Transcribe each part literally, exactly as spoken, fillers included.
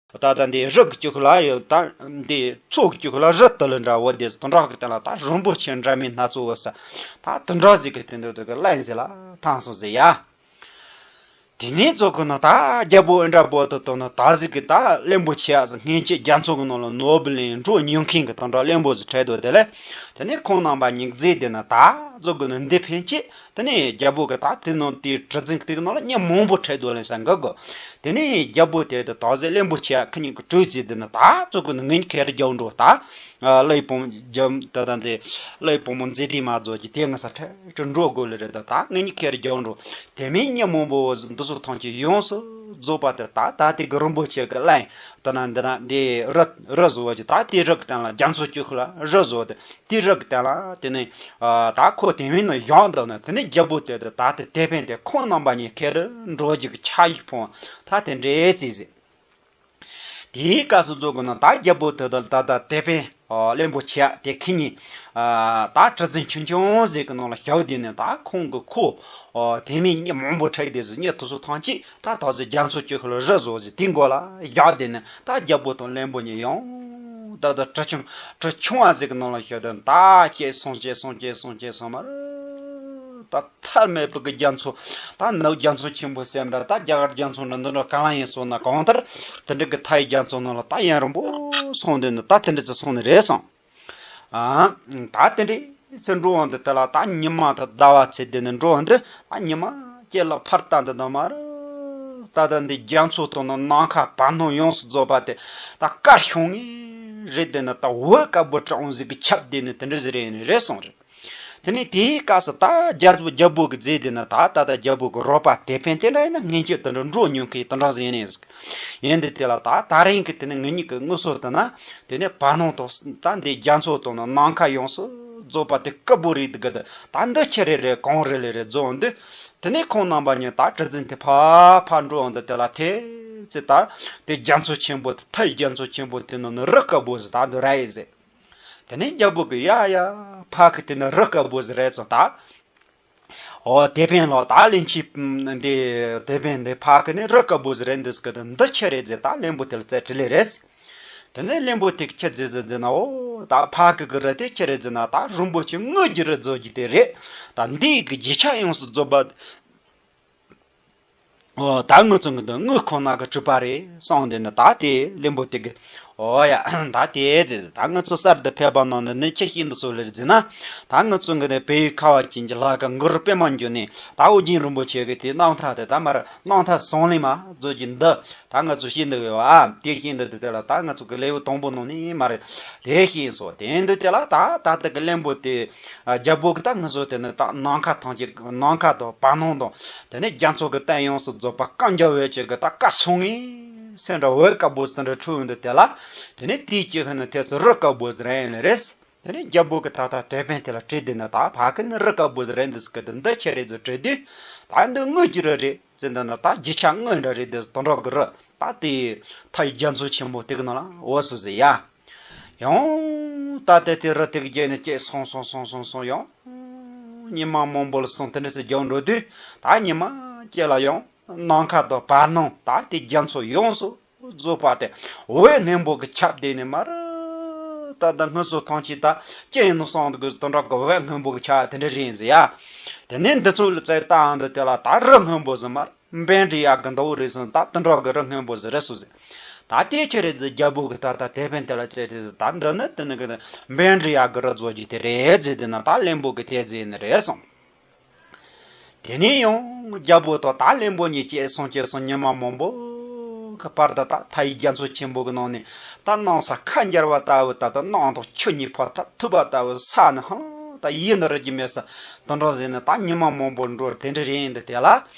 ད་ད་འདི་རི་གི་ཅུ་ལ་ཡོད། ད་འདི་མཚོ་གི་ཅུ་ལ་རི་དུ་ལ་འདྲ་བོ་དེ་དོན་དག་གི་སྟེང་ལ་ད་རིན་པོ་ཆེ་འདྲ་མིན་སྣ་ཚོགས་བོ་ས། ད་དུ་འདྲ་ཟིག་གི་དེ་འདོད་དུ་གི་ལན་ཟིག་ལ་ཐང་སོང་ཟིག་ཡ། དེ་ནས་ཚོ་གི་ན་ད་རྒྱལ་པོ་ཨེ་འདྲ་བོ་དུ་དོ་ན་ད་ཟིག་གི་ད་གླེན་པོ་ཆེ་ཡ་ཟིག་སྔན་ཆད་རྒྱ་མཚོ་གི་ནང་ལ་ནོར་བུ་ལེན་འགྲོ་ཉོ་མཁན་གི་དོན་དག་གླེན་པོ་ཟིག་ཁྲིད་དོ། དེ་ལས་དེ་ནས་ཁོང་རྣམ་པ་གཉིས་མཛེས་དེ་ན་ད་ཚོ་གི་ན་འདི་ཕན་ཆད། དེ་ནས་རྒྱལ་པོ་གི་ད་དེ་ནང་དེའི་གྲུ་གཟིངས་དེ་གི་ནང་ལ་མྱི་མང་པོ་ཁྲིད་དོ་ལེན་ས་འགག་གོ། དེ་ནས་རྒྱལ་པོ་དེ་དུ་ད་ཟིག་གླེན་པོ་ཆེ་ཡ་ཁི་གཉིས་གི་གྲོས་ཟིག་དེ་ན་ད་ཚོ་གི་ན་ངེད་ཁེར་རྒྱག་འགྲོ་ད། ཨ་ལའི་བུ་མོ་རྒྱ་ད་ད་འདི་ལའི་བུ་མོ་མཛེས་དེ་མ་རྫོགས་ཀྱི་དེ་ང་ས་ཁྲ་ཁྲ་འགྲོ་དགོས་ལེ་རེད། ད་ད་ངེད་གཉིས་ཁེར་རྒྱག་འགྲོ། དེ་མིན་མྱི་མང་པོ་འདི་ཚོ་ཐམས་ཅད་ཡོངས་སུ་རྫོགས་པ་དེ་ད་ད་དེ་གི་རིན་པོ་ཆེ་གི་གླིང་ད་ན་འདི་ན་འདི་རི་རི་བཟོ་བ་ཅིག་ད་དེ་རི་གི་སྟེང་ལ་རྒྱ་མཚོ་ཅིག་ཁུ་ལ་རི་བཟོ་དེ་དེ་རི་གི་སྟེང་ལ་དེ་ནས་ཨ་ད་ཁོ་དེ་མིན་ན་བཞག་འདུག་ན། དེ་ནས་རྒྱལ་པོ་དེ་དེ་ད་དེ་དེ་ཕན་དེ་ཁོང་རྣམ་པ་གཉིས་ཁེར་འགྲོ་རྒྱུ་གི་ཆ་ཡིག་ཕོང་ད་དེ་འདྲའི་རྩིས་ཟིན། དེའི་སྐབས་སུ་རྫོགས་དགོས་ན་ད་རྒྱལ་པོ་དེ་དང་ད་ལྟ་དེ་ཕན་གླེན་པོ་ཆེ་དེ་ཁི་གཉིས་ད་གྲུ་གཟིངས་ཆུང་ཆུང་ཟིག་གི་ནང་ལ་བཞག་བསྡད་ནས་ད་ཁོང་གི་ཁོ་དེ་མིན་མྱི་མང་པོ་ཁྲིད་དེ་ཟིག་མྱི་དེ་ཚོ་ཐམས་ཅད་ད་ད་ཟིག་རྒྱ་མཚོ་ཅིག་ཁུ་ལ་རི་བཟོ་ཟིག་དེའི་མགོ་ལ་བཞག་བསྡད་ནས་ད་རྒྱལ་པོ་དང་གླེན་པོ་གཉིས་ཡང་ད་ད་གྲུ་ཆུང་གྲུ་ཆུང་བ་ཟིག་གི་ནང་ལ་བཞག་བསྡད་ནས་ད་སྐྱེས་སོང་སྐྱེས་སོང་སྐྱེས་སོང་སྐྱེས་སོང་མར་ད། མཐའ་མེད་པའི་གི་རྒྱ་མཚོ། ད་ནུབ་རྒྱ་མཚོ་ཆེན་པོ་སེམས་འདྲ་ད་རྒྱ་གར་རྒྱ་མཚོ་འདྲ་འདི་འདྲ་གང་ལ་ཡིན་སོང་ན་གང་ལྟར་དེ་འདྲ་གི་མཐའ་ཡི་རྒྱ་མཚོ་ནང་ལ་ད་ཡུན་རིང་པོ་སོང་དེ་ནི་ད་དེ་འདྲ་ཚོ་སོང་ནི་རེད་སོང་། ཨ་ད་དེ་འདྲ་ཚོ་འགྲོ་འོང་དུ་དེ་ལ་ད་ཉི་མ་དང་ཟླ་བ་ཚེས་དེ་ནི་འགྲོ་འོང་དུ་ད་ཉི་མ་སྐྱེ་ལ་ཕར་ལྟ་འདི་ནི་མར་ད་ད་འདི་རྒྱ་མཚོ་དང་ནི་ནམ་མཁའ་བར་སྣང་ཡོངས་སུ་རྫོགས་པ་དེ་ད་དཀར་བྱུང་ངེ་རེད། དེ་ནི་ད་འོད་དཀར་པོ་གྲང་ཟིག་གི་ཁྱབ་དེ་ནི་དེ་འདྲ་ཟིག་རེད་ནི་རེད་སོང་རེད། དེ་ནས་དེའི་སྐབས་སུ་ད་རྒྱལ་པོ་རྒྱལ་པོ་གི་རྗེས་དེ་ན་ད་ད་ལྟ་རྒྱལ་པོ་གི་རོགས་པ་དེ་ཕན་དེ་འདྲ་ཡིན་ན་སྔན་ཆད་དེ་འདྲ་འགྲོ་མྱོང་མཁན་དེ་འདྲ་ཟིག་ཡིན་ནས་ཟིག་ཡིན་དེ་དེ་ལ་ད་ད་རིང་གི་དེ་ནས་ངེད་གཉིས་ཀྱི་དངོས་སུ་དེ་ན་དེ་ནས་བར་སྣང་དང་ད་འདི་རྒྱ་མཚོ་དང་ནི་ནམ་མཁའ་ཡོངས་སུ་རྫོགས་པ་དེ་དཀར་པོ་རེད་འདུག་གི་ད་འདི་ཆི་རེད་རེད་གང་རེད་ལེ་རེད་རྫོགས་འདུག་དེ་ནས་ཁོང་རྣམ་པ་གཉིས་ད་གྲུ་གཟིངས་དེ་ཕར་ཕར་འགྲོ་འདུག་དེ་ལ་དེ་ཚེ་ད་དེ་རྒྱ་མཚོ་ཆེན་པོ་དེ་མཐའ་ཡི་རྒྱ་མཚོ་ཆེན་པོ་དེ་ནང་ནས་རི་དཀར་པོ་ཟིག་ད་འདུག་ར་ཡི་ཟེར། དེ་ནས་རྒྱལ་པོ་གི་ཡ་ཡ་ཕ་གི་དེ་ནི་རི་དཀར་པོ་ཟིག་རེད་ཙང་ད། ཨོ་དེ་ཕན་ལོ་ད་གླིང་ཆེན་འདི་དེ་ཕན་འདི་ཕ་གི་ནི་རི་དཀར་པོ་ཟིག་རེད་འདི་ཟིག་གི་འདི་ཆི་རེད་ཟེར་ད་གླེན་པོ་དེ་ལ་རྩད་དྲི་ལེ་རེད། དེ་ནས་གླེན་པོ་དེ་གི་ཆི་ཟེར་ཟེར་ཟེར་ན་ཨོ་ད་ཕ་གི་གི་རི་དེ་ཆི་རེད་ཟེར་ན་ད་རིན་པོ་ཆེ་དངུལ་གྱི་རི་རྫོགས་ཀྱི་དེ་རེད། ད་འདི་གི་རྒྱུ་ཆ་ཡོངས་སུ་རྫོགས་པ། ཨོ་ད་ངུ་ཚོ་གི་འདི་དངུལ་ཁོ་ན་གི་གྲུ་པ་རེད་སོང་དེ་ནི་ད་དེ་གླེན་པོ་དེ་གི་ཨོ་ཡ་ད་དེ་ཟེར་ཟེར་ད་ངུ་ཚོ་གསར་དུ་ཕེབས་པ་ནང་ནི་ནི་ཁྱི་ཤིན་ཏུ་ཚོ་ལེར་ཟེར་ན་ད་ངུ་ཚོ་གི་ནི་བལ་ཡུལ་ཁ་བ་ཅན་གྱི་ལྷ་ཁང་གུ་རུ་པད་མ་འགྱུར་ནས་ད་ཨོ་རྒྱན་རིན་པོ་ཆེ་གི་དེ་སྣང་མཐའ་དེ་ད་མར་སྣང་མཐའ་ཟུང་ལེན་མ་བཟོ་གི་འདི་ད་ངུ་ཚོ་ཤིན་ཏུ་གི་ཨ་དེ་ཤིན་ཏུ་དེ་དེ་ལ་ད་ངུ་ཚོ་གི་ལེའུ་དང་པོ་ནང་ནས་མར་དེ་ཤེས་སོ་དེ་འདི་དེ་ལ་ད་ད་དེ་གི་གླེན་པོ་དེ་རྒྱལ་པོ་གི་ད་ངུ་ཚོ་དེ་ནི་ད་ནམ་མཁའ་ཐང་གི་ནམ་མཁའ་དང་བར་སྣང་དང་། དེ་ནས་རྒྱ་མཚོ་གི་སྟེང་ཡོངས་སུ་རྫོགས་པ་བཀའ་འགྱུར་བའི་ཆེད་ཀྱི་ད་བཀའ་སྲུང་ངེས་སེམས་འདྲ་འོད་དཀར་པོ་ཟེར་འདྲ་འཕྲོས་འདུག་དེ་ལ། དེ་ནས་དེའི་ཀྱི་ཧི་ནི་ཐེ་ཚོ་རི་དཀར་པོ་ཟེར་ཡིན་ལེ་རེད། དེ་ནས་རྒྱལ་པོ་གི་ད་ལྟ་དེ་ཕན་དེ་ལ་དྲིས་དེ་ནི་ད་ཕ་གི་ནི་རི་དཀར་པོ་ཟེར་འདུག་གི་དེ་འདི་ཆི་རེད་ཟེར་དྲིས་དུས། ད་འདི་དངུལ་གྱི་རི་རེད་ཟེར་འདི་ནི་ད་རྒྱུ་ཆ་དངུལ་འདྲ་རེད་དེ་དོན་དག་གི་རི་ད་དེ་མཐའ་ཡི་རྒྱ་མཚོ་ཆེན་པོ་དེ་གི་ནང་ལ་འོ་སོ་ཟེར་ཡ། ཡང་ད་ལྟ་དེ་རི་དེ་གི་རྗེས་ནས་སྐྱེས་སོང་སོང་སོང་སོང་སོང་ཡང་། ཉི་མ་མང་པོ་ལ་སོང་དེ་འདྲ་ཚོ་རྒྱག་འགྲོ་དུས་ད་ཉི་མ་སྐྱེ་ལ་ཡང་ནམ་མཁའ་དང་བར་སྣང་ད་དེ་རྒྱ་མཚོ་ཡོངས་སུ་རྫོགས་པ་དེ་འོད་སྔོན་པོ་གི་ཁྱབ་བསྡད་ནས་མར་ད་ལྟ་སྔོན་སོ་ཐང་ཆེ་ད་ཅི་ཡིན་ནོ་སོང་དུ་གི་དོན་དག་གི་འོད་སྔོན་པོ་གི་ཁྱབ་དེ་འདྲ་རེད་ཟེར་ཡ། དེ་ནས་འདི་ཚོ་ལ་བཙལ་བཏང་འདི་དེ་ལ་ད་རི་སྔོན་པོ་ཟེར་མར། འབན་རི་ཡག་གི་འདུག་རེད་སོང་ད་དུད་འགྲོ་གི་རི་སྔོན་པོ་ཟེར་རེད་སོ་ཟེར། ད་དེ་ཆི་རེད་ཟེར་རྒྱལ་པོ་གི་ད་ད་དེ་ཕན་དེ་ལ་ཅི་རེད་ཟེར་ད་འདི་ནི་དེ་ནི་གི་འབན་རི་ཡག་གི་རི་རྫོགས་ཀྱི་དེ་རེད་ཟེར་དེ་ན་ད་གླེན་པོ་གི་དེ་ཟེར་ནི་རེད་སོང་། དེ་ནས་ཡང་རྒྱལ་པོ་དང་ད་གླེན་པོ་གཉིས་སྐྱེས་སོང་སྐྱེས་སོང་ཉི་མ་མང་པོ་གི་བར་དུ་ད་མཐའ་ཡི་རྒྱ་མཚོ་ཆེན་པོ་གི་ནང་ནས་ད་སྣང་ས་ཁ་འབྱར་བ་ལྟ་བུ་ད་ད་སྣང་དང་ཆུ་གཉིས་ཕར་ཐ་ཐུབ་པ་ལྟ་བུ་ས་ནི་ཧང་ད་ཡིད་ནི་རི་རྒྱུ་མེད་ས། དོན་དག་ཟེར་ནས་ད་ཉི་མ་མང་པོ་འགྲོ་དེ་འདྲ་རེད་འདི་དེ་ལ།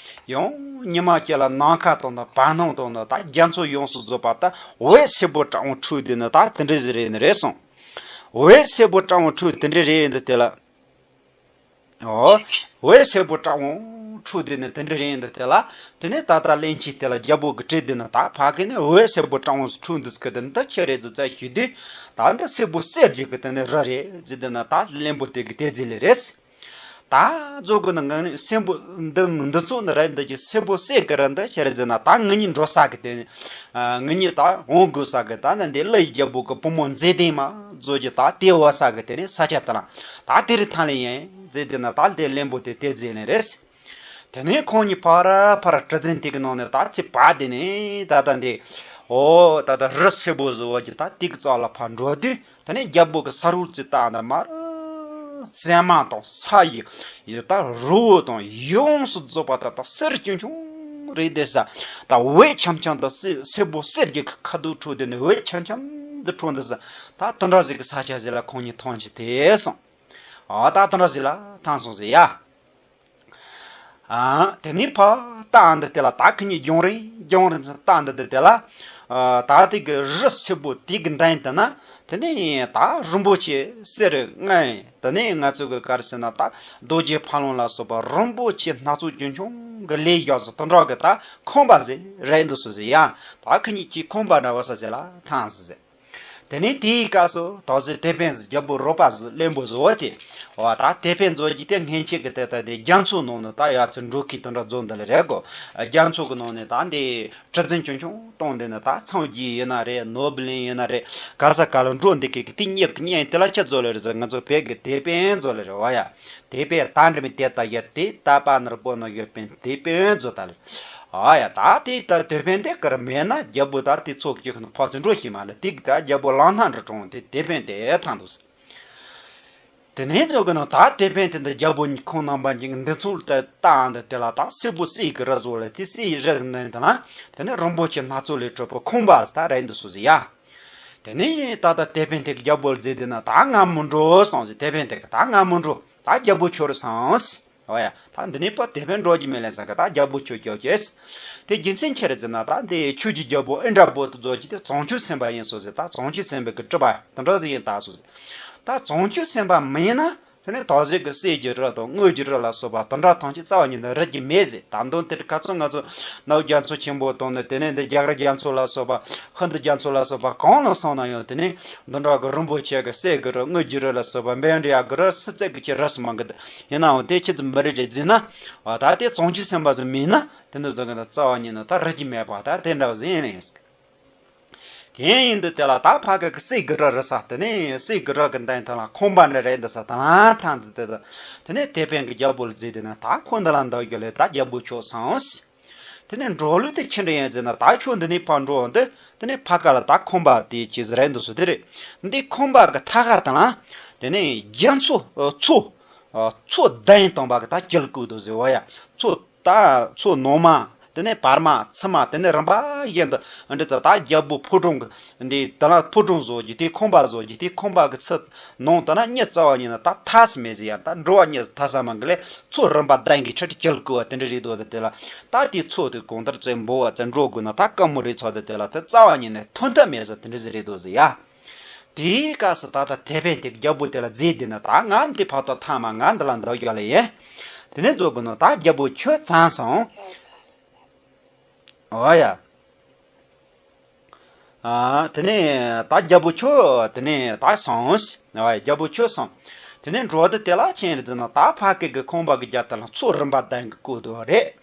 ཡང་ཉི་མ་སྐྱེ་ལ་ནམ་མཁའ་དང་ད་བར་སྣང་དང་ད་རྒྱ་མཚོ་ཡོངས་སུ་རྫོགས་པ་ད་འོད་སེར་པོ་གྲང་བོ་འཕྲོས་དེ་ནི་ད་དེ་འདྲ་ཟིག་རེད་ནི་རེད་སོང་། འོད་སེར་པོ་གྲང་བོ་འཕྲོས་དེ་འདྲ་རེད་འདི་དེ་ལ། ཨོ། འོད་སེར་པོ་གྲང་བོ་འཕྲོས་དེ་ནི་དེ་འདྲ་རེད་འདི་དེ་ལ། དེ་ནས་ད་ལྟ་གླིང་ཆེན་དེ་ལ་རྒྱལ་པོ་གི་དྲིས་དེ་ནི་ད་ཕ་གི་ནི་འོད་སེར་པོ་གྲང་བོ་འཕྲོས་འདི་སྐད་དེ་འདི་ཆི་རེད་ཟེར་བཙལ་ཞུས་དུས། ད་འདི་སེར་པོ་གསེར་གྱི་གི་དེ་ནི་རི་རེད་ཟེར་དེ་ནི་ད་གླེན་པོ་དེ་གི་དེ་ཟིག་ལེ་རེད། ད་རྫོགས་དགོས་ན་ང་ནི་སེམས་པོ་འདི་འདི་ཚོ་ནི་རེད། འདི་ཀྱི་སེམས་པོ་གསལ་གི་རེད། འདི་ཁྱེད་རེད་ཟེར་ན་ད་ངེད་གཉིས་འགྲོ་ས་གི་དེ་ནི་ངེད་གཉིས་ད་འོང་དགོས་ས་གི་ད་ནི་འདི་ཀླུ་ཡི་རྒྱལ་པོ་གི་བུ་མོ་མཛེས་ལྡན་མ་བཟོ་རྒྱུ་ད་དེ་བ་ས་གི་དེ་ནི་ས་ཆ་དེ་ལ་ད་དེ་རི་ཐང་ལ་ཡིན་ཟེར་དེ་ན་ད་དེ་བློན་པོ་དེ་དེ་ཟེར་ནི་རེད། དེ་ནས་ཁོང་གཉིས་ཕར་ཕར་གྲུ་གཟིངས་དེ་གི་ནང་ནས་ད་ཚེ་བ་དེ་ནས་ད་ད་འདི་ཨོ་ད་ད་རི་སེར་པོ་བཟོ་བ་གི་ད་དེ་གི་རྩ་ལ་ཕར་འགྲོ་དུས། དེ་ནས་རྒྱལ་པོ་གི་ས་རུལ་ཙི་ཏ་འདི་མར་བཙན་མ་དང་ས་ཡི་ཡི་ད་རི་བོ་དང་ཡོངས་སུ་རྫོགས་པ་ད་ད་གསེར་ཆུང་ཆུང་རེད་དེ་ས། ད་འོད་འཆམ་འཆམ་དང་སེ་སེར་པོ་གསེར་གྱི་ཁ་དོག་འཕྲོ་དེ་ནས་འོད་འཆམ་འཆམ་དུ་འཕྲོ་འདི་ས། ད་དུང་འདྲ་ཟིག་གི་ས་ཆ་ཟིག་ལ་ཁོང་གཉིས་ཐོན་ཅི་དེ་སོང་། ཨ་ད་དུང་འདྲ་ཟིག་ལ་ཐང་སོང་ཟེར་ཡ། ཨ། དེ་ནས་ཕ་ད་འདི་དེ་ལ་ད་ཁི་གཉིས་རྒྱང་རིང་རྒྱང་རིང་ཙམ་ད་འདི་དེ་དེ་ལ། ཨ། ད་དེ་གི་རི་སེར་པོ་དེ་གི་མདུན་དེ་ན་དེ་ནས་ད་རིན་པོ་ཆེ་གསེར་དངུལ་དེ་ནས་ང་ཚོ་གི་ག་རེ་ཟེར་ན་ད་རྡོ་རྗེ་ཕ་བོང་ལ་སོགས་པ་རིན་པོ་ཆེ་སྣ་ཚོགས་ཆུང་ཆུང་གི་ལས་བཞག་ཟིག་དུང་འདྲ་གི་ད་ཁང་པ་ཟིག་རེད་འདུག་སོ་ཟེར་ཡ། ད་ཁི་གཉིས་ཀྱི་ཁང་པ་འདྲ་བ་ས་ཟིག་ལ་ཐང་སོ་ཟེར། དེ་ནས་དེའི་སྐབས་སུ་ད་གཟོད་དེད་དཔོན་ཟིག་རྒྱལ་པོ་རོགས་པ་ཟིག་བློན་པོ་ཟིག་འོ་དེ། འོ་ད་དེད་དཔོན་ཟིག་གིས་དེ་སྔོན་ཆད་ཀྱི་དེ་ད་དེ་རྒྱ་མཚོ་ནང་ནས་ད་ཡར་ཚུར་འགྲོ་ཁུལ་དེ་འདྲ་རྫོགས་འདི་ལ་རེད་གོ། རྒྱ་མཚོ་གི་ནང་ནས་ད་འདི་གྲུ་གཟིངས་ཆུང་ཆུང་གཏོང་འདི་ནས་ད་ཚངས་རྒྱས་ཡིན་ན་རེད། ནོར་བུ་གླིང་ཡིན་ན་རེད། ག་ས་ག་ལ་འགྲོ་འདི་གི་དེ་གཉིས་ཀྱི་གཉེན་དེ་ལ་ཁྱེད་ཟིག་ལ་རེད་ཟེར། ང་ཚོ་བོད་ཀྱི་དེད་དཔོན་ཟིག་ལ་རེད་བ་ཡ། དེད་དཔོན་ད་འདྲ་མི་དེ་ད་ཡ་དེ་ད་པ་ནར་པོ་ན་ཡོད་པའི་དེད་དཔོན་ཟིག་ད་ལ། ཨ་ཡ་ད་དེ་ད་དེད་དཔོན་དེ་གར་མེད་ན་རྒྱལ་པོ་ད་དེ་ཚོགས་ཀྱི་ཁ་ཕར་ཚུར་འགྲོ་ཤེས་མ་རེད། དེ་གི་ད་རྒྱལ་པོ་ལམ་སྣ་འགྲོ་གྲོང་དེ་དེད་དཔོན་དེ་ཐང་འདུག་དེ་ནས་འགྲོ་གི་ན་ད་དེད་དཔོན་དེ་འདི་རྒྱལ་པོ་ཁོང་རྣམ་པ་གཉིས་འདི་ཚོ་ལ་ད་འདི་དེ་ལ་ད་སེར་པོ་གསེར་གི་རི་བཟོ་ལ་དེ་གསེར་རི་གི་ནང་དེ་ལ་དེ་ནས་རིན་པོ་ཆེ་སྣ་ཚོགས་ལས་གྲུབ་པའི་ཁང་པ་ད་རེད་འདུག་སོ་ཟེར་ཡ། དེ་ནས་ད་ལྟ་དེད་དཔོན་དེ་གི་རྒྱལ་པོ་ལ་ཟེར་དེ་ན་ད་ང་མི་འགྲོ་སོང་ཟེར། དེད་དཔོན་དེ་གི་ད་ང་མི་འགྲོ། ད་རྒྱལ་པོ་ཁྱོད་རེད་སོང་ཟེར། ཨོ་ཡ། ད་འདི་ནས་པོ་དེད་དཔོན་འགྲོ་རྒྱུ་མེད་ལན་ཟེར་གི་ད་རྒྱལ་པོ་ཁྱོད་སྐྱོབ་ཀྱིས། དེ་རྒྱུ་མཚན་ཆི་རེད་ཟེར་ན་ད་འདི་ཆོས་ཀྱི་རྒྱལ་པོ་ཨིནྡྲ་བྷུ་ཏི་རྫོགས་ཀྱི་དེ་བྱང་ཆུབ་སེམས་དཔའ་ཡིན་སོང་ཟེར། ད་བྱང་ཆུབ་སེམས་དཔའ་གི་སྤྲུལ་པ་དེ་འདྲ་ཟིག་ཡིན་ད་སོང་ཟེར། ད་བྱང་ཆུབ་སེམས་དཔའ་མིན་ན། དེ་ནས་ད་གཟོད་གི་གསེར་གྱི་རི་དང་དངུལ་གྱི་རི་ལ་སོགས་པ་དེ་འདྲ་ཐམས་ཅད་རྩ་བ་ཉིད་ནས་རིག་རྒྱུ་མེད་ཟེར། ད་དུང་དེར་ཁ་ཚོན་ང་ཚོ་ནག་རྒྱ་མཚོ་ཆེན་པོ་དང་ནི་དེ་ནས་འདི་རྒྱ་གར་རྒྱ་མཚོ་ལ་སོགས་པ་ཧིན་རྡུ་རྒྱ་མཚོ་ལ་སོགས་པ་གང་ལ་སོང་ན་ཡང་དེ་ནས་འདི་འདྲ་གི་རིན་པོ་ཆེ་གི་གསེར་གྱི་རི་དངུལ་གྱི་རི་ལ་སོགས་པ་འབེན་འདྲ་ཡག་གི་རི་སུ་བཙལ་གི་ཅི་རི་སུ་མང་གི་འདུག་ཡིན་ནའང་དེ་ཁྱེད་ཚོ་མི་རིག་རེད་ཟེར་ན། ཨ་ད་དེ་བྱང་ཆུབ་སེམས་དཔའ་ཚོ་མིན་ན་དེ་འདྲ་ཟེར་གི་འདུག་རྩ་བ་ཉིད་ནས་ད་རིག་རྒྱུ་མེད་པ་ད་དེ་འདྲ་ཟེར་ཡིན་ནས། དེ་ཡིན་དུས་དེ་ལ་ད་ཕ་གི་གི་གསེར་གི་རི་རི་ས་དེ་ནས་གསེར་གི་རི་གི་མདུན་ཐང་ལ་ཁང་པ་འདྲ་རེད་འདི་ས་དང་ཐང་དུ་དེ་དང་། དེ་ནས་དེད་དཔོན་གི་རྒྱལ་པོ་ལ་བརྫིས་དེ་ན་ད་ཁོ་འདི་ལ་འདུག་རྒྱུ་ལས་ད་རྒྱལ་པོ་ཁྱོད་སོང་ཟེར། དེ་ནས་འགྲོ་ལུགས་དེ་ཅི་འདྲ་ཡིན་ཟེར་ན་ད་ཁྱོད་འདི་ནས་ཕར་འགྲོ་འོང་དུས་དེ་ནས་ཕ་ག་ལ་ད་ཁང་པ་དེ་ཅི་ཟེར་རེད་འདུག་སོ་དེ་རེད། འདི་ཁང་པ་གི་ཐ་ཁ་དང་ལ་དེ་ནས་རྒྱ་མཚོ་མཚོ་མཚོ་གདན་སྟོང་པ་གི་ད་དཀྱིལ་འཁོར་དུ་ཟེར་བ་ཡ་མཚོ། ད་མཚོ་ནང་མ། དེ་ནས་བར་མ་ཚུ་མ་དེ་ནས་རིམ་པ་བཞིན་དུ་འདི་ཚོ་ད་རྒྱལ་པོ་ཕོ་བྲང་གི་འདི་དེ་ལ་ཕོ་བྲང་བཟོ་རྒྱུ་དེ་ཁང་པ་བཟོ་རྒྱུ་དེ་ཁང་པ་གི་ཚུ་ནང་དུ་ན་གཉིད་རྩ་བ་ཉིད་ནས་ད་ཐ་སི་མེད་ཟེར་ཡ། ད་འགྲོ་བ་གཉིད་སི་ཐ་ས་མ་གི་ལས་མཚོ་རིམ་པ་གདན་གི་ཁྲི་ཁྲི་དཀྱིལ་བསྐོར་བ་དེ་འདྲ་རེད་འདུག་དེ་ལ་ད་དེ་མཚོ་དེ་གང་ལྟར་ཚེ་འབོ་བ་ཚེ་འགྲོ་དགོས་ན་ད་དཀའ་མོ་རེད་ཚོ་དེ་དེ་ལ་དེ་རྩ་བ་ཉིད་ནས་ཐོན་ཐབས་མེད་ཟེར་དེ་འདྲ་ཟེར་རེད་འདུག་ཟེར་ཡ། དེའི་སྐབས་སུ་ད་ལྟ་དེད་དཔོན་དེ་རྒྱལ་པོ་དེ་ལ་བརྫིས་དེ་ན་ད་ང་འདི་ཕ་ཐོག་ཐ་མ་ང་འདི་ལ་འདུག་རྒྱུ་ལ་ཡིན། དེ་ནས་རྫོགས་དགོས་ན་ད་རྒྱལ་པོ་ཁྱོད་ཚང་སོང་། ཨོ་ཡ། ཨ། དེ་ནས་ད་རྒྱལ་པོ་ཁྱོད་དེ་ནས་ད་སོང་། ཨོ་ཡ་རྒྱལ་པོ་ཁྱོད་སོང་། དེ་ནས་འགྲོ་དུས་དེ་ལ་ཆེན་རི་ཟེར་ན་ད་ཕ་སྐད་ཀྱི་ཁང་པ་གི་རྒྱབ་དེ་ལ་མཚོ་རིམ་པ་གདན་གི་བསྐོར་དུ་རེད།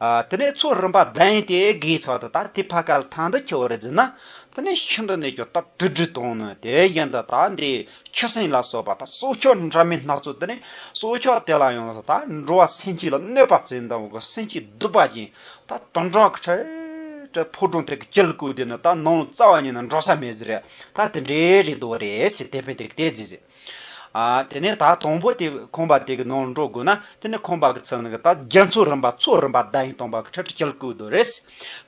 ཨ། དེ་ནས་མཚོ་རིམ་པ་གདན་དེ་གི་ཚོགས་དུ་ད་དེ་ཕ་ག་ལ་ཐང་དུ་ཁྱོད་རེད་ཟེར་ན། དེ་ནས་ཤིན་ཏུ་ནས་ཀྱང་ད་དུད་འགྲོ་དང་ནི་དེ་བཞིན་དུ་ད་འདི་ཁྱི་སེང་ལ་སོགས་པ་ད་སྲོག་ཆགས་འདྲ་མིན་སྣ་ཚོགས་དེ་ནས་སྲོག་ཆགས་དེ་ལ་ཡང་ད་འགྲོ་བ་སེམས་ཅན་ལ་གནོད་པ་བྱེད་འདྲ་བོ་གི་སེམས་ཅན་གདུག་པ་ཅན་ད་དུད་འགྲོ་གི་ཁྲི་ཁྲི་ཕོ་བྲང་དེ་གི་དཀྱིལ་བསྐོར་དེ་ནི་ད་ནང་ལ་རྩ་བ་ཉིད་ནས་འགྲོ་ས་མེད་ཟེར་རེད། ད་དེ་འདྲའི་རེད་འདུག་རེད་ཟེར་དེད་དཔོན་དེ་གི་དེ་ཟེར་ཟེར། ཨ། དེ་ནས་ད་དང་པོ་དེ་ཁང་པ་དེ་གི་ནང་ལ་འགྲོ་དགོས་ན་དེ་ནས་ཁང་པ་གི་ཚུར་ནས་ད་རྒྱ་མཚོ་རིམ་པ་མཚོ་རིམ་པ་གདན་སྟོང་པ་གི་ཁྲི་ཁྲི་དཀྱིལ་བསྐོར་དུ་རེད།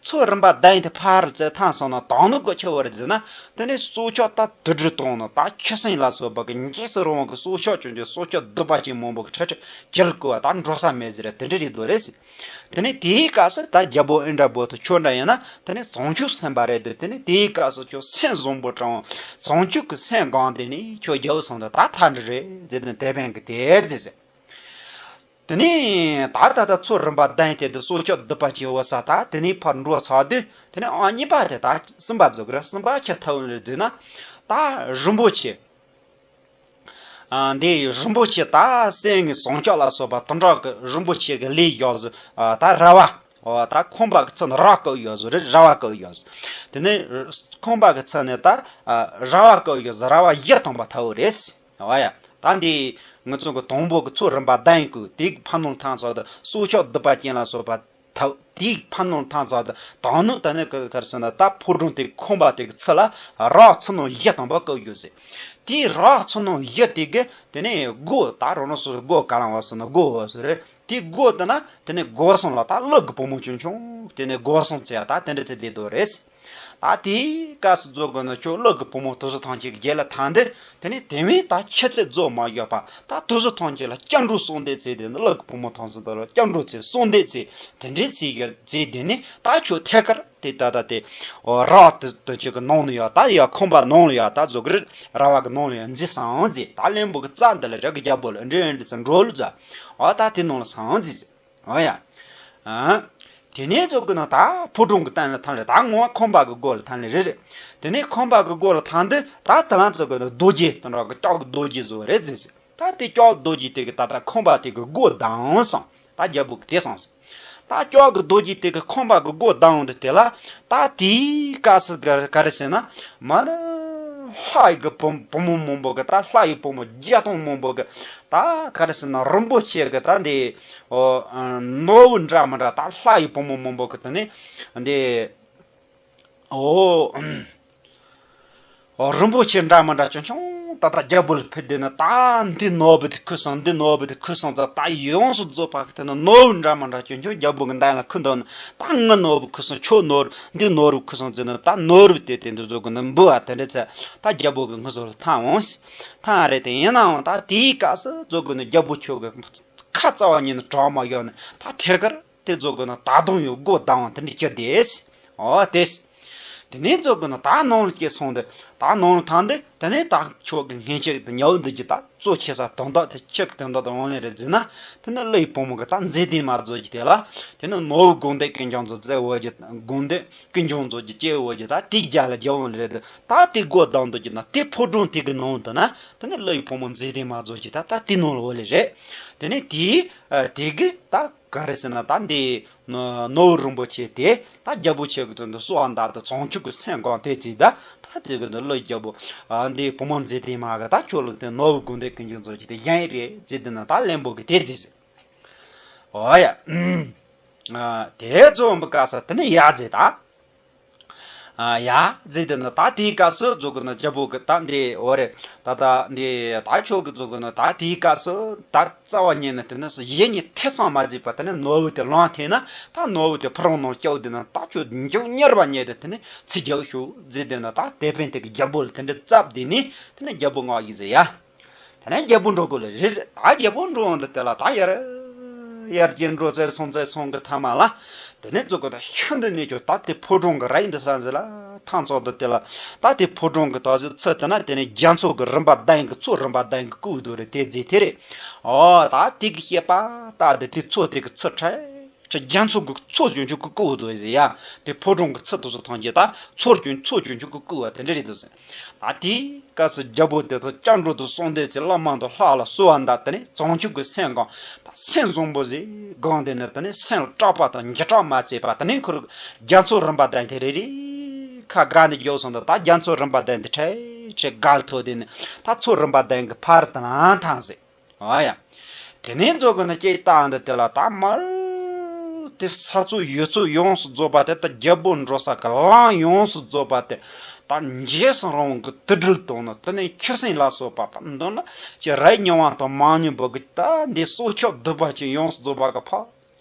མཚོ་རིམ་པ་གདན་དེ་ཕར་ཙེ་ཐང་སོང་ན་དང་ནུབ་གི་ཆུ་བར་ཟིན་ན་དེ་ནས་སྲོག་ཆགས་ད་དུད་འགྲོ་དང་ནི་ད་ཁྱི་སེང་ལ་སོགས་པ་གི་འཇིགས་སུ་རུང་བ་གི་སྲོག་ཆགས་ཅན་གྱི་སྲོག་ཆགས་གདུག་པ་ཅན་མང་པོ་གི་ཁྲི་ཁྲི་དཀྱིལ་བསྐོར་བ་ད་འགྲོ་ས་མེད་ཟེར་དེ་འདྲ་རེད་འདུག་རེད། དེ་ནས་དེའི་སྐབས་སུ་ད་རྒྱལ་པོ་ཨིནྡྲ་བྷུ་ཏི་ཁྱོད་འདྲ་ཡིན་ན་དེ་ནས་བྱང་ཆུབ་སེམས་དཔའ་རེད་འདུག་དེ་ནས་དེའི་སྐབས་སུ་ཁྱོད་སེམས་བཟང་པོ་དྲང་བྱང་ཆུབ་ཀྱི་སེམས་སྒོམ་དེ་ནས་ཁྱོད་རྒྱལ་པོ་སོང་དུས་ད་ཐག་འདྲ་རེད་ཟེར་ནས་དེད་དཔོན་གྱིས་དེ་ཟེར་ཟེར། དེ་ནས་ད་ད་ད་མཚོ་རིམ་པ་གདན་དེ་དུ་སྲོག་ཆགས་གདུག་པ་ཅན་བོ་ས་ད་དེ་ནས་ཕར་འགྲོ་ཚར་དུས་དེ་ནས་ཨང་གཉིས་པ་དེ་ད་གསུམ་པ་རྫོགས་གི་རེད། གསུམ་པ་ཁྱེད་ཐུབ་ནི་རེད་ཟེར་ན་ད་རིན་པོ་ཆེ། ཨ་འདི་རིན་པོ་ཆེ་ད་སེང་གེ་ཟངས་ལྕགས་ལ་སོགས་པ་དུང་དྲག་གི་རིན་པོ་ཆེ་གི་ལས་བཞག་ཟིག་ཨ་ད་ར་བ། ཨོ་ད་ཁང་པ་གི་ཚུལ་ནི་ར་བ་བཀབ་ཡོད་ཟིག་རེད། ར་བ་བཀབ་ཡོད་ཟིག་དེ་ནས་ཁང་པ་གི་ཚུལ་ནི་ད་ཨ་ར་བ་བཀབ་ཡོད་ཟིག་ར་བ་བཞི་ཐམ་པ་ཐལ་བ་རེད། ཨོ་ཡ། ད་འདི་ངེད་ཚོ་གི་དང་པོ་གི་ཚོ་རིམ་པ་བདུན་གི་དེ་གི་ཕ་ནོར་ཐང་ཚོ་ད་སྲོག་ཆགས་སྡིག་པ་ཅན་ལ་སོགས་པ་ཐལ། དེའི་ཕ་ནོར་ཐང་ཚོ་ད་དང་ནི་ད་ནི་ག་ག་རེ་ཟེར་ན་ད་ཕོ་བྲང་དེ་ཁང་པ་དེ་གི་ཚུལ་ལ་ར་བ་ཚུལ་ནོར་བཞི་ཐམ་པ་བཀབ་ཡོད་ཟིག་དེའི་ར་བ་ཚུལ་ནོར་བཞི་དེ་གི་དེ་ནས་སྒོ་ད་རང་རང་སོ་སོ་སྒོ་ག་ལ་བ་སོ་ན་སྒོ་བ་སོ་རེད། དེའི་སྒོ་དེ་ན་དེ་ནས་སྒོ་སྲུང་ལ་ད་ཀླུ་གི་བུ་མོ་ཆུང་ཆུང་དེ་ནས་སྒོ་སྲུང་བྱས་ད་དེ་འདྲ་ཚེ་བསྡད་དོ་རེད། ད་དེའི་སྐབས་སུ་རྫོགས་དགོས་ན་ཁྱོད་ཀླུ་གི་བུ་མོ་དུ་ཟོ་ཐང་ཆེན་གྱི་རྒྱལ་ལ་ཐང་འདི་དེ་ནས་དེ་བས་ད་ཆུ་ཚད་རྫོགས་མ་ཡོད་པ་ད་དུ་ཟོ་ཐང་ཆེན་ལ་སྐྱབས་འགྲོ་གསོལ་འདེབས་ཚེ་དེ་ནི་ཀླུ་གི་བུ་མོ་ཐང་སོ་དུ་ལ་སྐྱབས་འགྲོ་ཚེ་གསོལ་འདེབས་ཚེ་དེ་འདྲའི་ཚེ་གི་ཚེ་དེ་ནི་ད་ཁྱོད་ཐད་ཀར་དེ་ད་ད་དེ་ཨོ་ར་བ་དུ་དུ་ཆེན་གི་ནང་ལ་ཡོད་ད་ཡ་ཁང་པ་ནང་ལ་ཡོད་ད་རྫོགས་གི་ར་བ་གི་ནང་ལ་ཡོད་འཛིན་སང་འཛིན་ད་བློན་པོ་གི་རྩ་འདི་ལ་ར་གི་རྒྱལ་པོ་ལ་འདྲེ་འདྲེ་ཚེ་འགྲོ་ལུ་ཟ་ཨོ་ད་དེ་ནང་ལ་སང་འཛིན། ཨོ་ཡ། ཨ། དེ་ནས་ཚོ་གི་ནང་ད་ཕོ་བྲང་གི་སྟེང་ལ་ཐང་ལས་ད་ངོ་ཁང་པ་གི་སྒོ་ལ་ཐང་ལས་རེད་རེད། དེ་ནས་ཁང་པ་གི་སྒོ་ལ་ཐང་འདི་ད་ད་ལང་ཚོ་གི་ནང་རྡོ་རྗེ་དང་འདྲ་གི་ལྕགས་གི་རྡོ་རྗེ་བཟོ་རེད་ཟེར་ཟེར། ད་དེ་ལྕགས་རྡོ་རྗེ་དེ་གི་ད་ད་ཁང་པ་དེ་གི་སྒོ་བསྡམས་སོང་། ད་རྒྱལ་པོ་གི་དེ་སོང་ཟེར། ད་ལྕགས་གི་རྡོ་རྗེ་དེ་གི་ཁང་པ་གི་སྒོ་བསྡམས་འདི་དེ་ལ་ད་དེའི་སྐབས་སུ་ག་ག་རེ་ཟེར་ན་མ་ར་ལྷ་ཡི་གི་བུ་བུ་མོ་མང་པོ་གི་ད་ལྷ་ཡི་བུ་མོ་བརྒྱ་སྟོང་མང་པོ་གི་ད་ག་རེ་ཟེར་ན་རིན་པོ་ཆེ་གི་ད་འདི། ཨོ། ནོར་བུ་འདྲ་མི་འདྲ་ད་ལྷ་ཡི་བུ་མོ་མང་པོ་གི་དེ་ནི། འདི། ཨོ། རིན་པོ་ཆེ་འདྲ་མི་འདྲ་ཆུང་ཆུང་ད་ལྟ་རྒྱལ་པོ་ལ་ཕུལ་དེ་ནི་ད་འདི་ནོར་བུ་དེ་ཁུར་སོང་འདི་ནོར་བུ་དེ་ཁུར་སོང་ཙང་ད་ཡོངས་སུ་རྫོགས་པ་གི་དེ་ནི་ནོར་བུ་འདྲ་མི་འདྲ་ཆུང་ཆུང་རྒྱལ་པོ་གི་མདུན་ལ་ཁུར་འདུག་ནི་ད་ངའི་ནོར་བུ་ཁུར་སོང་ཁྱོད་ནོར་འདི་ནོར་བུ་ཁུར་སོང་ཟེར་ནི་ད་ནོར་བུ་དེ་དེ་འདི་ཚོ་གི་ནི་འབུལ་བ་དེ་འདྲ་ཚེ་ད་རྒྱལ་པོ་གི་ངུ་ཟོར་ལ་ཐང་འོང་ཞིག་ཐང་རེད་དེ་ཡིན་ནའང་ད་དེའི་སྐབས་སུ་རྫོགས་དགོས་ནི་རྒྱལ་པོ་ཁྱོད་ཀྱི་ཁ་རྩ་བ་ཉིད་ནས་གྲགས་མ་ཡོད་ནི་ད་ཐད་ཀར་དེ་རྫོགས་དགོས་ན་ད་དུང་ཡོད་སྒོ་བསྡམས་དེ་འདྲ་སྐྱིད་བསྡད། ཨོ་དེ། དེ་ནས་རྫོགས་དགོས་ན་ད་ནང་ལ་སྐྱེས་སོང་དེ་ད་ནང་ལ་ཐང་དེ་དེ་ནས་ད་ཁྱོད་ཀྱི་སྔན་ཆད་དུ་ཉལ་འདུག་རྒྱུ་ད་གཙོ་ཆེ་ས་དོན་དག་དེ་ཆེ་གི་དོན་དག་དང་དབང་ལེན་རེད་ཟེར་ན་དེ་ནི་ཀླུ་ཡི་བུ་མོ་གི་ད་མཛེས་ལྡན་མ་རྫོགས་རྒྱུ་དེ་ལ་དེ་ནི་ནོར་བུ་དགོན་སྡེ་ཀུན་འབྱུང་ཚོ་བཙལ་འོ་རྒྱུ་དགོན་སྡེ། ཀུན་འབྱུང་མཛོད་ཀྱི་སྐྱེ་བོ་ཀྱི་ད་དེ་རྒྱ་ལ་རྒྱ་བོ་རེད། ད་དེ་སྒོ་བསྡམས་འདུག་ཀྱི་ན་དེ་ཕོ་བྲང་དེ་གི་ནང་དུ་ན་དེ་ནི་ཀླུ་ཡི་བུ་མོ་མཛེས་ལྡན་མ་རྫོགས་ཀྱི་ད་ད་དེ་ནང་ལ་འོ་ལེ་རེད། དེ་ནི་དེ་དེ་གི་ད་ག་རེ་ཟེར་ན་ད་འདི་ནོར་བུ་རིན་པོ་ཆེ་དེ་ད་རྒྱལ་པོ་ཆེ་གི་ཚུལ་དུ་གསོལ་བ་འདེབས་ཏེ་བྱང་ཆུབ་ཀྱི་སེམས་བསྐང་དེ་ཚེ་ད་ད་དེ་གི་ནི་ཀླུ་ཡི་རྒྱལ་པོ་འདི་བུ་མོ་མཛེས་ལྡན་མ་གི་ད་ཁྱོད་ལ་དེ་ནོར་བུ་དགོན་སྡེ་ཀུན་འབྱུང་མཛོད་ཀྱི་དེ་གཞན་རེད་ཟེར་དེ་ན་ད་བློན་པོ་གི་དེ་ཟེར། ཨོ་ཡ། ཨ། དེ་ཚོ་འབུ་ཀ་ས་དེ་ནི་ཡ་ཟེར་ད། ཨ་ཡ་ཟེར་དེ་ནི་ད་དེའི་སྐབས་སུ་རྫོགས་དགོས་ན་རྒྱལ་པོ་གི་ད་འདི་འོ་རེད་ད་ད་འདི་ད་ཁྱོད་ཀྱི་རྫོགས་དགོས་ན་ད་དེའི་སྐབས་སུ་ད་རྩ་བ་ཉིད་ནས་དེ་ནི་ཡིད་གཉིས་ཐེ་ཚོམ་མ་བྱས་པ་དེ་ནི་ནོར་བུ་དེ་ལོང་ཐེ་ན་ད་ནོར་བུ་དེ་ཕུ་རུང་ནང་སྐྱོད་དེ་ན་ད་ཁྱོད་མཇུག་གཉེར་བ་ཉེ་དེ་དེ་ནི་ཚིག་རྒྱག་ཤོག་ཟེར་དེ་ན་ད་དེ་ཕན་དེ་གི་རྒྱལ་པོ་ལ་དེ་འདྲ་རྩབ་དེ་ནི་དེ་ནི་རྒྱལ་པོ་ངག་ཡིད་ཟེར་ཡ། དེ་ནས་རྒྱལ་པོ་འགྲོ་དགོས་ལ་རེད། ད་རྒྱལ་པོ་འགྲོ་འོང་དུ་དེ་ལ་ད་ཡར་ཡར་རྒྱས་འགྲོ་ཚེ་སོང་ཚེ་སོང་གི་ཐ་མ་ལ། དེ་ནས་ཚོ་གི་ད་ཤིན་ཏུ་ནས་ཀྱང་ད་དེ་ཕོ་བྲང་གི་ར་ཡིན་དུ་ས་འཛི་ལ་ཐང་ཚོགས་དུ་དེ་ལ་ད་དེ་ཕོ་བྲང་གི་ད་ཟི་ཚུ་དེ་ན་དེ་ནས་རྒྱ་མཚོ་གི་རིམ་པ་བདུན་གི་ཚོ་རིམ་པ་བདུན་གི་བཀོད་དུ་རེད་དེ་རྫི་དེ་རེད། ཨོ་ད་དེ་གི་བཤད་པ་ད་དེ་དེ་ཚོ་དེ་གི་ཚུ་ཁྲ། ཁྲི་རྒྱ་མཚོ་གི་ཚོ་ཅུང་ཅུང་གི་ཀུ་འུ་དོ་ཟེར་ཡ། དེ་ཕོ་བྲང་གི་ཚུ་དུ་སོ་ཐང་རྒྱས་ད་ཚོར་ཅུང་ཚོ་ཅུང་ཅུང་གི་ཀུ་བ་དེ་འདྲ་རེད་འདུག་ཟེར། ད་དེའི་སྐབས་སུ་རྒྱལ་པོ་དེ་ཚོ་སྐྱབས་འགྲོ་དུ་གསོལ་འདེབས་ཚེ་བླ་མ་དང་ལྷ་ལ་གསོལ་བ་འདེབས་དེ་ནས་བྱང་ཆུབ་ཀྱི་སེམས་བསྐང་ད་སེམས་བཟང་པོ་ཟེར་སྒང་དེ་ནས་དེ་ནས་སེམས་སྐྲག་པ་དང་འཇིགས་སྐྲག་མ་བྱས་པ་དེ་ནས་ཁོར་རྒྱ་མཚོ་རིམ་པ་བདུན་དེ་རེ་རེ་ཁ་དགའ་ནས་རྒྱོབ་སོང་ད་ད་རྒྱ་མཚོ་རིམ་པ་བདུན་དེ་ཁྲེ་ཁྲེ་དགའ་ལ་ཐོག་དེ་ནས་ད་ཚོ་རིམ་པ་བདུན་གི་ཕར་དང་ཐང་ཟེར། ཨ་ཡ། དེ་ནས་རྫོགས་དགོས་ན་སྐྱེས་བཏང་འདི་དེ་ལ་ད་མར། དེ་ས་ཚོ་ཡུལ་ཚོ་ཡོངས་སུ་རྫོགས་པ་དེ་ད་རྒྱལ་པོ་འགྲོ་ས་གི་ལམ་ཡོངས་སུ་རྫོགས་པ་དེ་ད་འཇིགས་སུ་རུང་གི་དུད་འགྲོ་དང་ནི་དེ་ནས་ཁྱི་སེང་ལ་སོགས་པ་ད་མདོར་ན་ཅི་ར་མྱི་དབང་དང་མ་ཉམས་པོ་གི་ད་འདི་སྲོག་ཆགས་སྡུག་པ་ཅན་ཡོངས་སུ་རྫོགས་པ་གི་ཕ་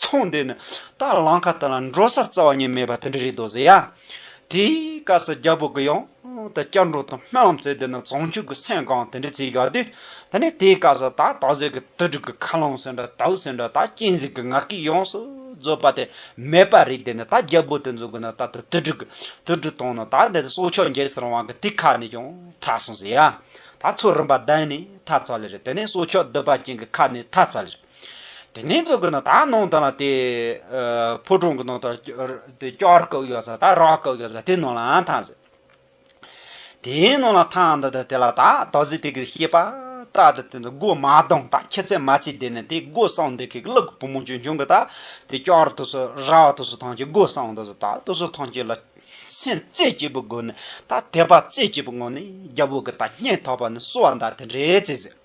ཚང་དེ་ནི་ད་ལམ་ཁ་དེ་ལ་འགྲོ་ས་རྩ་བ་ཉིད་མེད་པ་དེ་འདྲ་རེད་དོ་ཟེར་ཡ། དེའི་སྐབས་སུ་རྒྱལ་པོ་གི་ཡང་དུ་སྐྱབས་འགྲོ་དང་སྨོན་ལམ་བྱས་དེ་ནི་བྱང་ཆུབ་ཀྱི་སེམས་བསྐང་དེ་འདྲ་བྱས་ཡོད་དུས། དེ་ནས་དེའི་སྐབས་སུ་ད་དག་ཟས་ཀྱི་དུད་འགྲོ་གི་ཁ་རླངས་ཟེར་འདྲ་དའུ་ཟེར་འདྲ་ད་གཅན་གཟན་གྱི་ང་རྒྱལ་ཡོངས་སུ་རྫོགས་པ་དེ་མེད་པ་རེད། དེ་ནི་ད་རྒྱལ་པོ་དེ་ཚོ་གི་ནི་ད་དུ་དུད་འགྲོ་གི་དུད་འགྲོ་དང་ནི་ད་འདི་སྲོག་ཆགས་འཇིགས་སུ་རུང་བ་གི་དེ་ཁ་ནས་ཀྱང་ཐར་སོང་ཟེར་ཡ། ད་ཚོ་རིམ་པ་བདུན་ནས་ཐར་ཚར་ལེ་རེད། དེ་ནས་སྲོག་ཆགས་སྡུག་པ་ཅན་གྱི་ཁ་ནས་ཐར་ཚར་ལེ་རེད། དེ་ནས་ཚོ་གི་ནི་ད་ནང་དུ་ལ་དེ་ཕོ་བྲང་གི་ནང་དུ་དེ་ལྕགས་རི་བཀབ་ཡོད་ས་ད་ར་བ་བཀབ་ཡོད་ས་དེ་ནང་ལ་ཐར་ཟེར། དེའི་ནང་ལ་ཐང་འདི་དེ་དེ་ལ་ད་དོ་ཟི་དེ་གི་བཤད་པ་ ད་ད་དེ་འདི་སྒོ་མ་བསྡམས། ད་ཁྱི་ཚེ་མ་ཚེ་དེ་ནས་དེ་སྒོ་བསམ་འདི་གི་ཀླུ་གི་བུ་མོ་ཆུང་ཆུང་གི་ད་དེ་ཅོག་ར་དུ་སུ་ར་བ་དུ་སུ་ཐང་ཆེ་སྒོ་བསམ་འདི་སུ་ད་དུ་སུ་ཐང་ཆེ་ལ་སེམས་རྩེ་གཅིག་པུ་སྒོ་ནས་ད་དད་པ་རྩེ་གཅིག་པུ་ངང་ནས་རྒྱལ་པོ་གི་ད་སྙིང་ཐག་པ་ནས་གསོལ་བ་འདེབས་དེ་འདྲའི་རྩེ་ཟེར།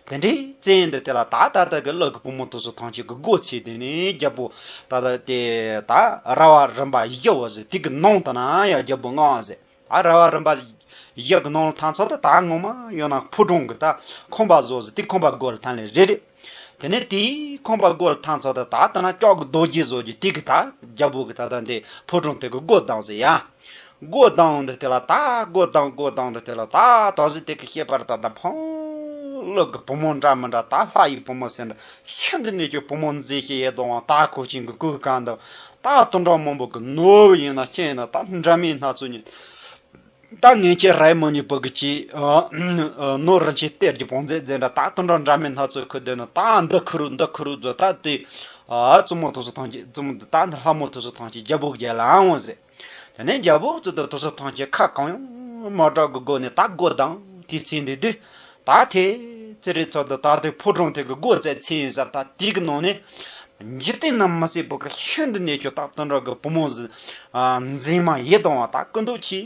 དེ་འདྲའི་རྩེ་འདི་དེ་ལ་ད་ད་ད་གི་ཀླུ་གི་བུ་མོ་དུ་སུ་ཐང་ཆེ་གི་སྒོ་ཕྱེ་དེ་ནས་རྒྱལ་པོ་ད་ད་དེ་ད་ར་བ་རིམ་པ་བཞི་བོ་ཟེར་དེ་གི་ནང་དུ་ན་ཡང་རྒྱལ་པོ་མངགས་ཟེར། ད་ར་བ་རིམ་པ་བཞི་གི་ནང་ལ་ཐང་ཚོ་ད་ད་ངོ་མ་ཡོད་ན་ཕོ་བྲང་གི་ད་ཁང་པ་བཟོ་ཟེར་དེ་ཁང་པ་སྒོ་ལ་ཐང་ལས་རེ་རེ། དེ་ནས་དེའི་ཁང་པ་སྒོ་ལ་ཐང་ཚོ་ད་ད་ད་ན་ལྕགས་ཀྱི་རྡོ་རྗེ་བཟོ་རྒྱུ་དེ་གི་ད་རྒྱལ་པོ་གི་ད་ད་འདི་ཕོ་བྲང་དེ་གི་སྒོ་བསྡམས་ཟེར་ཡ། སྒོ་བསྡམས་འདི་དེ་ལ་ད་སྒོ་བསྡམས་སྒོ་བསྡམས་འདི་དེ་ལ་ད་ད་གཟོད་དེ་གི་ཤེས་པར་ད་ད་ཕང་ཀླུ་གི་བུ་མོ་འདྲ་མི་འདྲ་ད་ལྷ་ཡི་བུ་མོ་ཟེར་འདྲ་ཤིན་ཏུ་ནས་ཀྱང་བུ་མོ་མཛེས་ཤིང་ཡིད་དུ་འོང་ད་ཁོ་ཆེན་གི་གོས་གང་འདུག་ད་དུང་འདྲ་མང་པོ་གི་ནོར་བུ་ཡིན་ན་ཅི་ཡིན་ན་ད་འདྲ་མིན་སྣ་ཚོགས་ཉིད། ད་ངན་ཆེ་རའི་མོ་ཉི་པོ་གི་ཅི་ནོར་རིན་ཆེན་གཏེར་གྱི་བང་མཛོད་ཟེར་འདྲ་ད་དུང་འདྲ་འདྲ་མིན་སྣ་ཚོགས་ཁུ་དེ་ནི་ད་འདི་ཁུ་རུ་འདི་ཁུ་རུ་ཟོ་ད་དེ་བཙུན་མོ་དུ་སུ་ཐང་ཆེ་བཙུན་མོ་ད་འདི་ལྷ་མོ་དུ་སུ་ཐང་ཆེ་རྒྱལ་པོ་རྒྱལ་ལ་འོང་ཟེར། དེ་ནས་རྒྱལ་པོ་ཚོ་དུ་དུ་སུ་ཐང་ཆེ་ཁ་གང་ཡང་མ་གྲག་གི་སྒོ་ནས་ད་སྒོ་བསྡམས་དེ་ཚེ་འདི་དུས་ད་དེ་ཚེ་རེ་ཚོ་དུ་ད་དེ་ཕོ་བྲང་དེ་གི་སྒོ་བཙལ་ཚེ་ཡིན་ཟེར་ད་དེ་གི་ནང་ནས། འཇིག་རྟེན་ན་མི་སྲིད་པོ་གི་ཤིན་ཏུ་ནས་ཀྱང་ད་དུང་འདྲ་གི་བུ་མོ་ཟི་མཛེས་མ་ཡིད་དུ་འོང་བ་ད་ཀུན་ཏུ་ཆེ་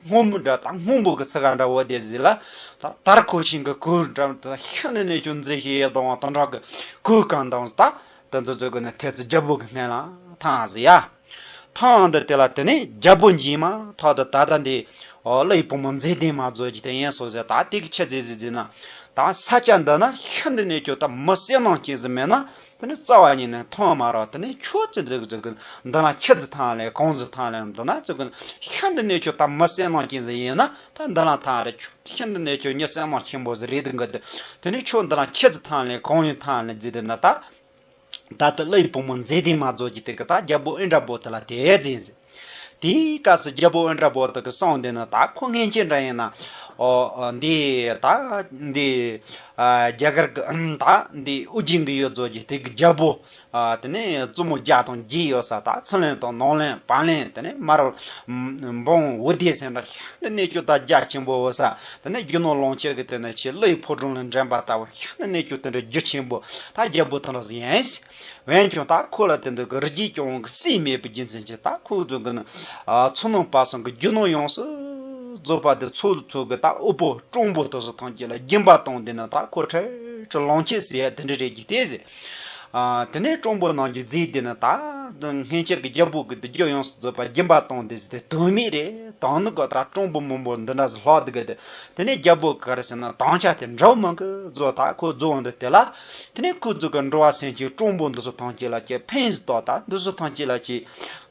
སྔོན་མོ་འདྲ་ད་སྔོན་པོ་གི་ཚི་ག་འདྲ་བོ་དེ་ཟི་ལ་ད་དར་ཁོ་ཆེན་གི་གོས་འདྲ་ད་ཤིན་ཏུ་ནས་ཀྱང་མཛེས་ཤིང་ཡིད་དུ་འོང་བ་དུང་འདྲ་གི་གོས་གང་དང་ད་ད་འདི་ཚོ་གི་ནི་ཐེ་ཚི་རྒྱལ་པོ་གི་སྣེ་ལ་ཐང་ཟི་ཡ། ཐང་འདི་དེ་ལ་དེ་ནས་རྒྱལ་པོ་འཇིགས་མ་ཐག་ཏུ་ད་ད་འདི་ཀླུ་ཡི་བུ་མོ་མཛེས་ལྡན་མ་མཛོད་ཀྱི་དེ་ཡན་སོ་ཟེར་ད་དེ་གི་ཆི་ཟི་ཟི་ཟི་ན་ད་ས་ཆ་འདི་ན་ཤིན་ཏུ་ནས་ཀྱང་ད་མི་བསོད་ནམས་ཅན་ཟི་མེད་ན། དེ་ནི་རྩ་བ་ཉིད་ནས་མཐོང་མ་རོགས། དེ་ནི་ཁྱོད་ཚོ་ཚོ་ཚོ་གི་འདི་ལ་ཆི་ཚི་ཐང་ལས་གང་ཚི་ཐང་ལས་འདི་ན་ཚོ་གི་ཤིན་ཏུ་ནས་ཁྱོད་ད་མི་བསོད་ནམས་ཅན་ཟི་ཡིན་ན་ད་འདི་ལ་ཐང་རེ་ཁྱོད་ཤིན་ཏུ་ནས་ཁྱོད་མྱི་བསོད་ནམས་ཆེན་པོ་ཟི་རེད་འདུག་གི་དེ་ནི་ཁྱོད་འདི་ལ་ཆི་ཚི་ཐང་ལས་གང་ཡིན་ཐང་ལས་ཟི་དེ་ན་ད་ད་ལྟ་ཀླུ་ཡི་བུ་མོ་མཛེས་ལྡན་མ་མཛོད་ཀྱི་དེ་གི་ད་རྒྱལ་པོ་ཨིནྡྲ་བྷོ་དྷི་ལ་དེ་ཟི་ཟི། དེའི་སྐབས་སུ་རྒྱལ་པོ་ཨིནྡྲ་བྷོ་དྷི་གི་གསུང་དེ་ནི་ད་ཁོ་སྔན་ཆད་འདྲ་ཡིན་ན་ཨོ་ཨོ་འདི་ད་འདི་ཨ་རྒྱ་གར་གི་ཨམ་ད་འདི་ཨུ་རྒྱན་གྱི་ཡུལ་ཚོ་གི་དེ་གི་རྒྱལ་པོ་ཨ་དེ་ནས་བཙུན་མོ་བརྒྱ་དང་བརྒྱད་ཡོད་ས་ད་ཚུར་ལེན་དང་ནང་ལེན་བར་ལེན་དེ་ནས་མར་འབུམ་བུ་དེ་ཟེར་འདྲ་ཤིན་ཏུ་ནས་ཀྱང་ད་རྒྱ་ཆེན་པོ་ཡོད་ས་དེ་ནས་རྒྱུ་ནོར་ལོངས་སྤྱོད་ཀྱི་དེ་ནས་ཆེ་ཀླུ་ཡི་ཕོ་བྲང་ལ་འདྲེན་པ་ལྟ་བུ་ཤིན་ཏུ་ནས་ཀྱང་དེ་འདྲ་རྒྱུ་ཆེན་པོ་ད་རྒྱལ་པོ་དེ་འདྲ་ཟིག་ཡིན། འོན་ཀྱང་ད་ཁོ་ལ་དེ་འདྲ་གི་རིགས་རྒྱུད་ཀྱང་སྲིད་མེད་པའི་རྒྱུ་མཚན་གྱིས་ད་ཁོ་ཚོ་གི་ནི་ཨ་ཚོ་ནང་པ་སང་གི་རྒྱུ་ནོར་ཡོངས་སུ་རྫོགས་པ་དེ་ཚོ་ཚོ་གི་ད་དབུལ་པོ་སྤྲང་པོ་དེ་ཚོ་ཐམས་ཅད་ལ་སྦྱིན་པ་བཏང་དེ་ནི་ད་ཁོ་ཁྲལ་ཁྲལ་ལོངས་སྤྱོད་ཟེར་ཡ་དེ་འདྲ་རེད་ཀྱི་དེ་ཟེར། ཨ་དེ་ནས་སྤྲང་པོ་རྣམས་ཀྱི་རྫས་དེ་ནི་ད་སྔན་ཆད་ཀྱི་རྒྱལ་པོ་གི་དེ་རྒྱུ་ཡོངས་སུ་རྫོགས་པ་སྦྱིན་པ་བཏང་དེ་ཟེར་དེ་དོན་མེད་རེད། དང་ནི་གི་ད་སྤྲང་པོ་མང་པོ་འདི་འདྲ་ཟེར་ལྷག་དེ་གི་དེ། དེ་ནས་རྒྱལ་པོ་ག་རེ་ཟེར་ན་དམ་བཅའ་དེ་འདྲ་མང་གི་རྫོགས་ད་ཁོ་རྫོགས་འདི་དེ་ལ། དེ་ནས་ཁོ་ཚོ་གི་འགྲོ་བ་སེམས་ཅན་སྤྲང་པོ་འདི་ཚོ་ཐམས་ཅད་ལ་ཀྱི་ཕན་ཟིག་ཏོག་ད་འདི་ཚོ་ཐམས་ཅད་ལ་ཀྱི་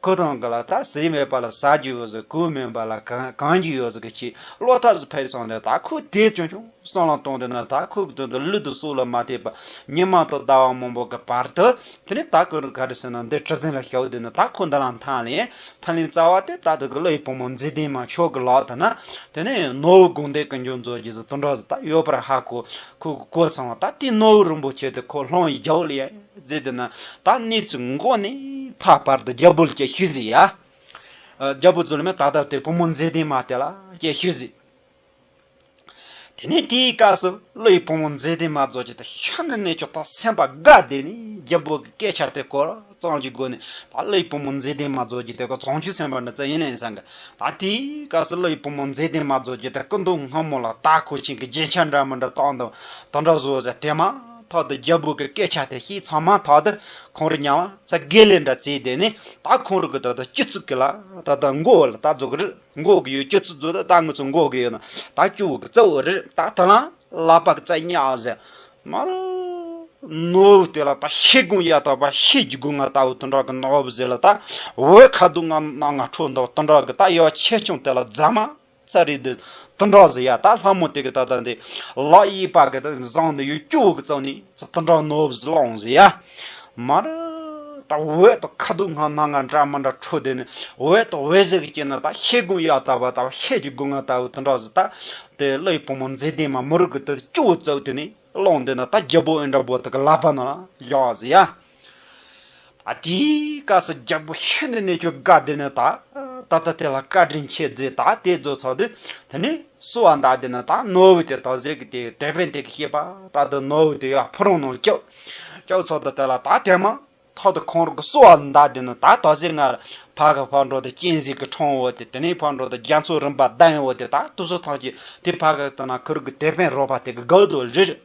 ཁོ་ཐང་གི་ལ་ད་ཟས་མེད་པ་ལ་ཟ་རྒྱུ་ཡོད་ཟིག་གོས་མེད་པ་ལ་གང་གང་རྒྱུ་ཡོད་ཟིག་གི་ཀྱི་བློ་ཐག་ཟིག་ཕེབས་སོང་དེ་ད་ཁོ་དེ་ཆུང་ཆུང་བསམ་བློ་གཏོང་དེ་ན་ད་ཁོ་གི་དོན་དུ་ལུས་དུ་སྲོག་ལ་མ་ཐེབས་པ་ཉི་མ་དང་ཟླ་བ་མང་པོ་གི་བར་དུ་དེ་ནས་ད་ཁོ་ག་རེ་ཟེར་ན་འདི་གྲུ་གཟིངས་ལ་ཤོག་དེ་ན་ད་ཁོ་འདི་ལ་མཐའ་ལེན། ཐ་ལན་རྩ་བ་དེ་ད་དུ་གི་ཀླུ་ཡི་བུ་མོ་མཛེས་ལྡན་མ་མཆོག་གི་ལག་ཏུ་ན། དེ་ནས་ནོར་བུ་དགོངས་ལྡན་ཀུན་འབྱུང་མཛོད་ཀྱི་ཟེར་དོན་དག་ཟེར་ད་ཡོད་པར་ཧ་གོ། ཁོ་གི་གོ་ཚང་བ་ད་དེ་ནོར་བུ་རིན་པོ་ཆེ་དེ་ཁོ་ལྷང་ཡི་རྒྱབ་ལ་ཡ་མཛེས་དེ་ན་ད་གནས་ཚུལ་མགོ་ནས་ཕ་བར་དུ་རྒྱལ་པོ་ལ་ཀྱི་ཞུས་ཟིག་ཡ། རྒྱལ་པོ་ཚོ་ལ་མེད་ད་ལྟ་དེ་བུ་མོ་མཛེས་ལྡན་མ་དེ་ལ་ཀྱི་ཞུས་ཟིག་དེ་ནས་དེའི་སྐབས་སུ་ཀླུ་ཡི་བུ་མོ་མཛེས་ལྡན་མ་མཛོད་ཀྱི་ད་ཤ་ནི་ནས་ཀྱོག་ད་སེམས་པ་དགའ་བདེ་ནས་རྒྱལ་པོ་གི་སྐད་ཆ་དེ་སྐོར་གཙང་གི་སྒོ་ནས་ད་ཀླུ་ཡི་བུ་མོ་མཛེས་ལྡན་མ་མཛོད་ཀྱི་དེ་ཀོ་གཙང་ཆུ་སེམས་པ་འདྲ་ཙམ་ཡིན་ནས་བསམ་གི། ད་དེའི་སྐབས་སུ་ཀླུ་ཡི་བུ་མོ་མཛེས་ལྡན་མ་མཛོད་ཀྱི་དེ་སྐུ་མདོག་སྔོན་མོ་ལ་ད་ཁོ་ཆེན་གི་རྒྱན་ཆ་འདྲ་མི་འདྲ་བཏང་དང་དེ་འདྲ་བཟོ་ཟེར་དེ་མ་ཐག་ཏུ་རྒྱལ་པོ་གི་སྐད་ཆ་དེ་ཤེས་ཚང་མ་ཐག་ཏུ་ཁོང་རི་ཉལ་བ་ཚ་དགེ་ལས་འདྲ་བཙལ་དེ་ནས་ད་ཁོང་རི་གི་ད་ད་སྤྱི་གཙུག་གི་ལ་ད་ད་མགོ་བོ་ལ་ད་རྫོགས་རི། མགོ་གི་ཡོད་ཅི་ཚུ་ཚུ་ད་ད་ངུ་ཚུ་མགོ་གི་ཡོད་ན་ད་ཅུ་བོ་གི་རྩ་བོ་རི་ད་ད་ལ་ལ་པ་གི་རྩ་ཉག་ཟེར། མ་ར་ནོར་བུ་དེ་ལ་ད་ཤེས་དགོངས་ཡ་ད་པ་ཤེས་ཀྱི་དགོས་ང་ལྟ་བུ་དུ་འདྲ་གི་ནོར་བུ་ཟེར་ལ་ད་འོད་ཁ་དུ་ང་ན་ང་ཁྲོ་འདུག་དུ་འདྲ་གི་ད་ཡོ་ཆེ་ཆུང་དེ་ལ་རྫ་མ་རྩ་རི་དུ་དུ་འདྲ་ཟེར་ཡ་ད་ལྷ་མོ་དེ་གི་ད་ད་འདི་ལག་གཡས་པ་གི་ད་བཟང་དུ་ཡོད་ཅུ་བོ་གི་རྩ་ནི་ཚུ་དུ་འདྲ་ནོར་བུ་ཟེར་ལོང་ཟེར་ཡ། མར་ད་འོད་དང་ཁ་དུག་སྔ་ན་ང་འདྲ་མི་འདྲ་འཕྲོ་དེ་ནི་འོད་དང་འོད་ཟེར་གྱི་ན་ད་ཤེལ་སྒོང་ཡག་ལྟ་བུ་ལྟ་བུ་ཤེལ་གྱི་སྒོ་ང་ལྟ་བུ་དེ་འདྲ་ཟེར་ད་དེ་ཀླུ་ཡི་བུ་མོ་མཛེས་ལྡན་མ་མི་རུ་གི་དེ་སྐྱོ་བོ་བཙལ་དེ་ནི་སློང་དེ་ན་ད་རྒྱལ་པོ་ཨིནྡྲ་བྷུ་ཏི་གི་ལག་པ་ན་ལ་བཞག་ཟེར་ཡ། ད་དེའི་སྐབས་སུ་རྒྱལ་པོ་ཤེལ་ནི་ནས་ཁྱོད་དགའ་དེ་ནི་ད་ ད་ལྟ་དེ་ལ་བཀའ་དྲིན་ཆེ་མཛད། ད་དེ་རྫོགས་ཚར་དུས་དེ་ནས་གསོལ་བ་འདེབས་དེ་ནི་ད་ནོར་བུ་དེ་དོ་ཟེར་གི་དེ་དེད་དཔོན་དེ་གི་བཤད་པ་ད་དུ་ནོར་བུ་དེ་ཡར་ཕུ་རུང་ནང་བསྐྱབས། བསྐྱབས་ཚར་དུས་དེ་ལ་ད་དེ་མ་ཐོག་ཏུ་ཁོང་རང་གི་གསོལ་བ་འདེབས་དེ་ནི་ད་དོ་ཟེར། ང་ཕ་གི་ཕར་འགྲོ་དུས་སྤྱན་གཟིགས་ཀྱི་འཁྲུངས་འོ་དེ། དེ་ནས་ཕར་འགྲོ་དུས་རྒྱ་མཚོ་རིམ་པ་བདུན་འོ་དེ། ད་དུ་སུ་ཐང་གི་དེ་ཕ་གི་དེ་ན་ཁུར་གི་དེད་དཔོན་རོགས་པ་དེ་གི་སྒང་དུ་རེད།